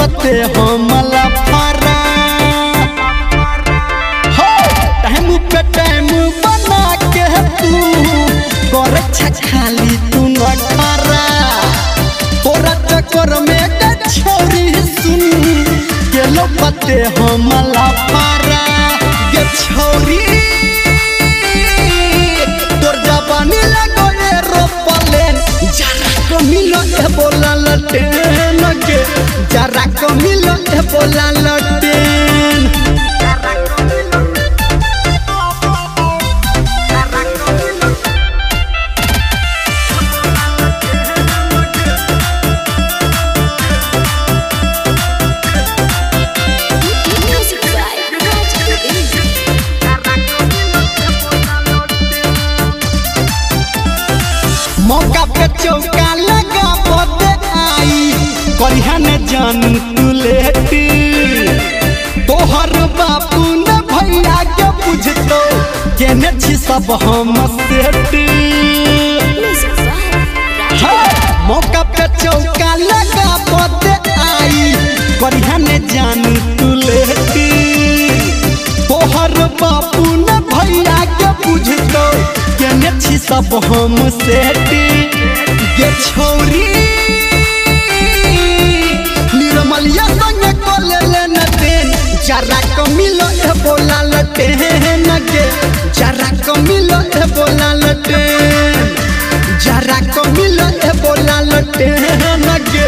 पते हमला फारा हो टाइम पे टाइम बना के तू कर खाली तू नखरा तोरा चक्कर में के छोरी सुन केलो पते हमला फारा गे छोरी तोर जवानी लगो एरोप्लेन जरा को मिलो ए बोला लटेन के जरा को मिलो ए बोला लटेन। Music by Raj Govind. मौका पे चौका लगा बदे आई करिहा न जान तू लेट तोहर बापू न भैया के बुझतो केने छी सब हम सेट। Music by Raj हे, मौका पे चौका लगा बदे आई करिहा न जान तू लेट तोहर बापू न भैया के बुझतो केने छी सब हम सेट गे छौरी निर्मलिया संगे को ले लेन देन जरा को मिलो ए बोला लटेन गे जरा को मिलो ए बोला लटेन जरा को मिलो ए बोला लटेन गे।